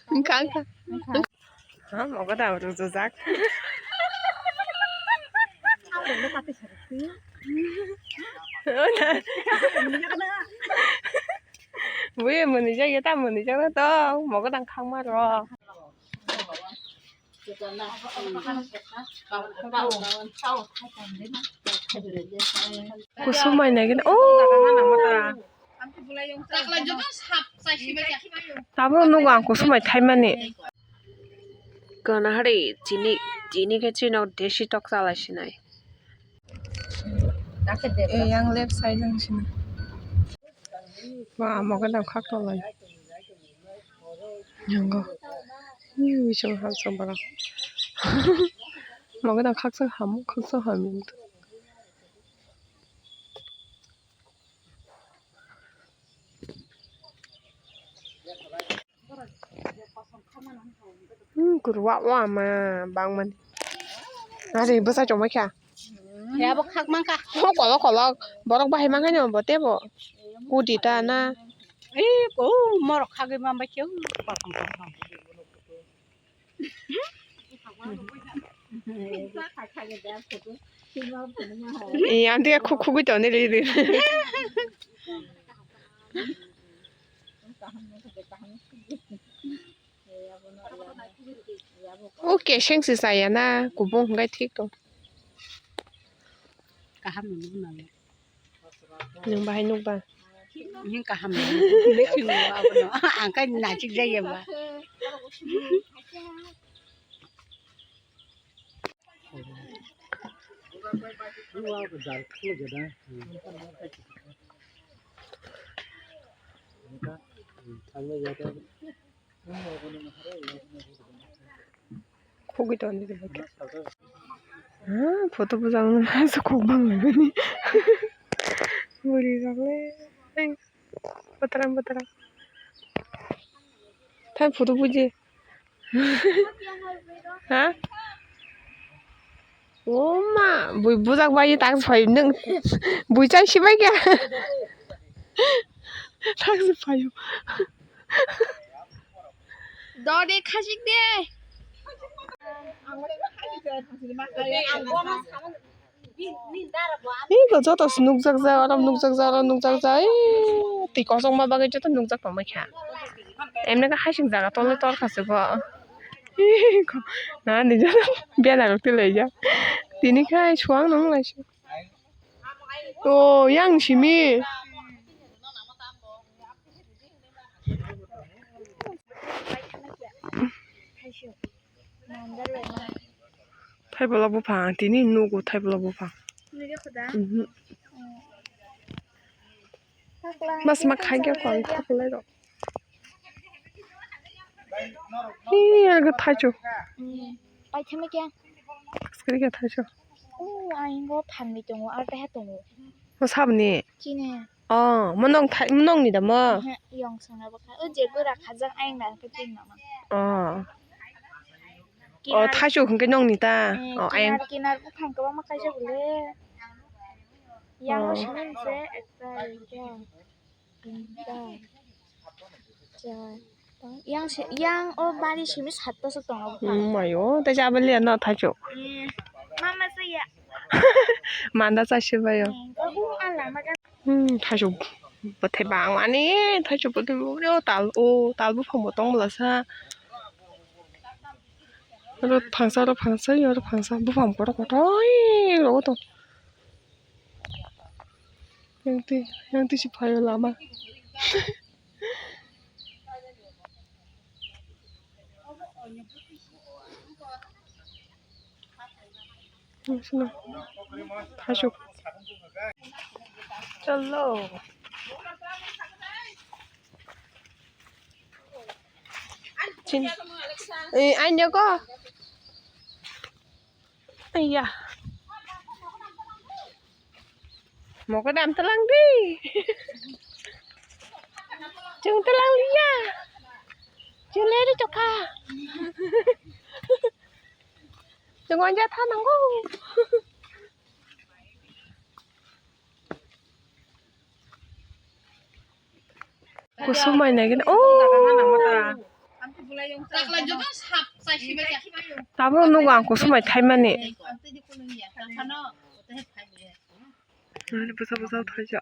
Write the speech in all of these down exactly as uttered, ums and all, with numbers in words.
Wngkha, wngkha. Ha, mogo da rwjak. Bui mwnwijak ya ta mwnwijak na to mogo dang khangma rw. Kusumai nai gini. Oh. Tabuk nugo ang kusumai thaimani. Gana hari chini, chini khe chini desi tok chalai sinai. Eh, yang left side lang sinai. Ba, amo gana khak tolai. Yango. Ui, ui, song ham song bara. Amo gana khak song ham, khak song ham. Hmm, kurwa wa ma bang mani. Ari bwsa chomai kha. Ya bo khak mang kha. Ho kolok kolok. Borok bahai mang kha ni bo tebo. Kudi ta na. Ei ko morok khagwi ma bai khe. Ee, ang tia khuk khugui toni ri ri. O keseng se chaya na, kubung hwnkhe thik tong. Kaham nung nung nang. Nwng bahai nukba? Nini kaham nung. Ang khe nachik jaya ba. Khogwi tongdi. Ah, photo bujak nang kok bang lai bini. Bwrwi rok le. Bwtara bwtara. Thai photo buji. Ha? O ma, bui bujak bai tak phai nung. Bui chai sibai kya? Tak phai. Dori khasik de. Ih, bo joto se nukjak jak, oro nukjak jak, oro nukjak jak. Ih, twi kochokma bagwi joto nukjak tongma kha. Emne khe hasing jaga tole torkha se bo. Ih, ko-, na ni joto bela rok twi laijak. Tini khe suang nung laisuk. O, yang simi. Thaibola buphang, tini nugo thaibola buphang. Mhm. Mas ma khai khe kong thaibolai rok. Hi, aga thaichu. Paithami khe. Skri khe thaichu. O, ayingo phanni tongo, ar teha tongo. O sabni? Chini. Oh, monong thai, monong ni da mo? Ehe, yong song na bwkha. O je gura khajak ayang na khe tin na ma. Oh. Oh, thaichu hwnkhe nong ni ta? Eh, oh, ayang. Kinar, kinar buphang kwbangma kaijak le. Yang oh. Sini se ekta, duita, tinta, char. Yang se, yang o bari simi satta se tongo buphang. Hmm, mayo, tei jabali ano thaichu. Eh, mama se ya. Manda chai se bayo. Eh, o ala ma. Hmm, thaichuk bwthai bangmani, thaichuk bwthai bangmani, o tal, o tal buphang bo tong bwlasa. Oro phangsa, oro phangsa, oro phangsa, buphang kotor kotor, oro tong. Yang twi, yang twi si phaio lama. Thaichuk. Chalo. Chin. Eh, aina ko. Aiya. Moko dam talang di. Chwng talang liya. Chwng le ri chokha. Chwng wanja tha nango. Kusumai nai gini. Oh. Tabuk nugo ang kusumai thaimani. Nani bwsa bwsa thaijak.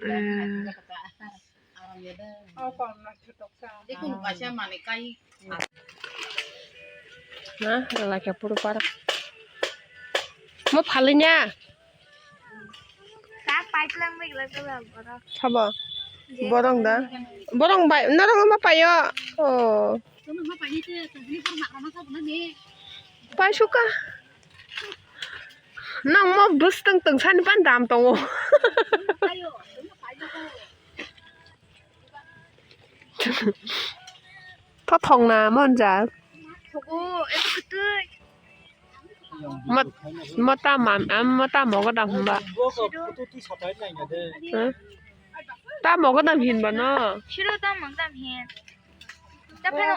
Eh. Na, lalai khe puru para. Mo phalinya. Sabo. Borong da. Borong bai, norong ma payo. Oh. Pai suka. Nang mo bwstwng tungsani pan dam tongo. Thothong na monjak. Mot-, mota mam-, am, mota mogo dam hwnba. Huh? Ta mogo dam hinba no? Siro ta mogo dam hin. Ta phano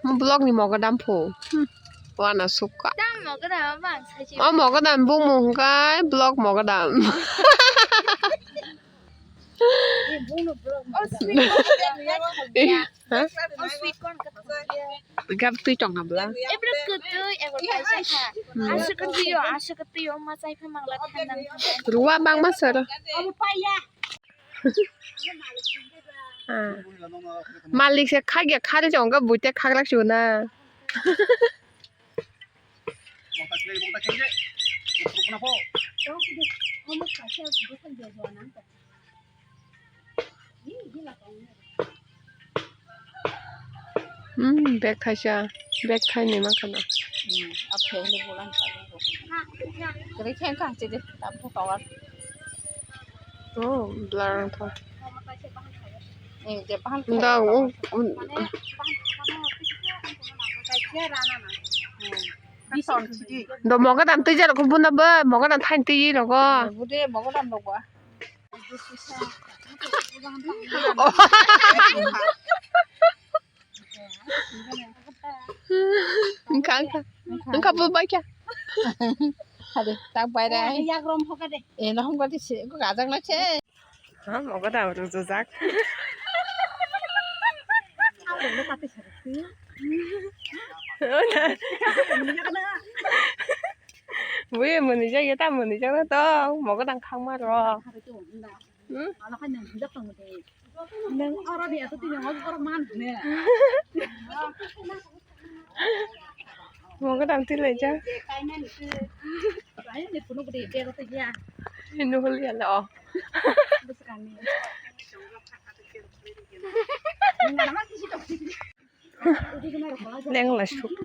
Mo vlog ni mogo dam phu. Hmm. Wana sukha. Tam mogo dam bang sai. O mogo dam bung mung kai vlog mogo dam. Oh, sweet. Ha? Oh, sweet corn ka. Gab twi tong habla. Ebra kutui, ebra paisa kha. Hmm. Asuk twi yo, asuk twi yo, ma chai pha mangla thanang. Ruwa bang ma sir. Ah. Malik se khagya khari chonga buite khagrak chuna. Hmm, bag thaisa, bag thaini mankha na. Hmm, a phone ni bulan ka. Kare khen kang chide, tam phu tawar. Oh, blur ang tho. Eh, je bahan. Da, oh, oh. Do moga dam twi jaro ko bunda ba, moga dam thain twi rogo. Bude moga dam rogo. Engka, engka. Engka bo bai kha. Hade, tak bai dai. Yak rom hoka de. Eh, no hom gati se, ko gajak na se. Ha, mogo da ru jujak. Bui muni jagya ta muni jagya to mogo dang khangma ro. Hmm? Nang oro ni ato tini oro man ne. Mogo dam twi lai ja. Ai ne kuno gede de ro ya. Ino hol ya lo. Leng la sukha.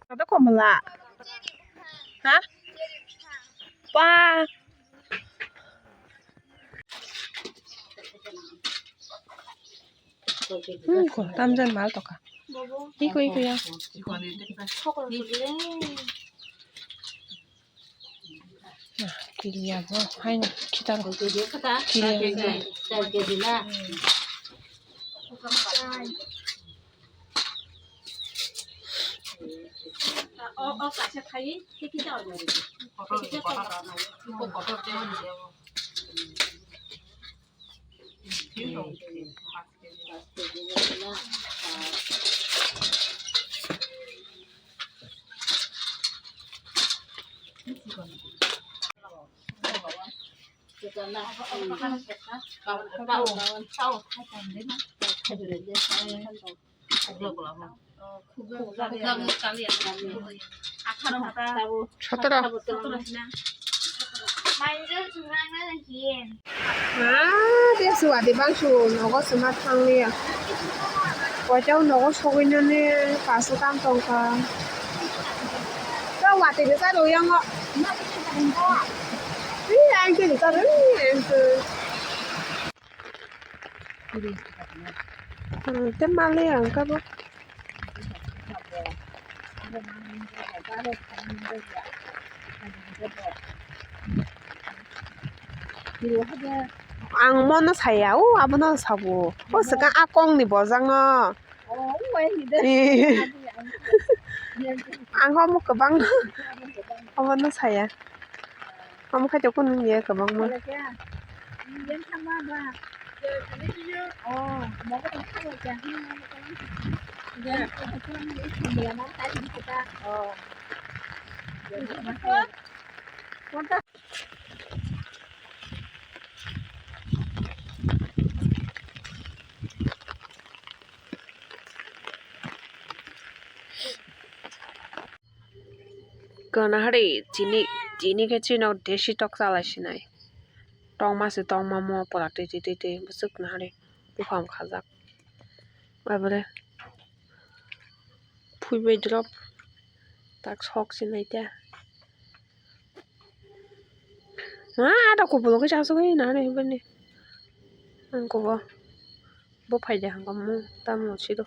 Ada komla. Ha? Pa. Hmm, ko tamjan mal toka. Iko, iko ya. Kiliya bo, hai na, kita ro. Kiliya. Sotoro. Ah, de suwa de bang su nogo suma thang liya. Koitao nogo sogwi nani kasu tam tongkha. Ta wati de sa lo yango. Ih, ang ke de sa lo, ih, ang ke. Hmm, te mali ang ka bo. Ang mono saya, o abono sabo. O swkang a kong ni bojang no. Eh. Ang omo kwbang omo no saya. Omo khaito kunu ya kwbangma. Gana hari chini, chini khe chini desi tok chalai sinai. Tongma se tongma mo pora twi twi twi twi bwswk nahari buphang khajak. Abore phui bai drop tak sok sinai ta. Ma ada kubolo khe chasugwi nahari bini. Ang kubo bo phaidi hangkha mo tamo sido.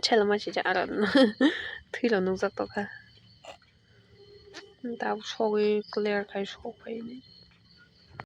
Chela ma sija aro thwilo nukjak tokha. Tabuk sogwi clear khai sok phaini.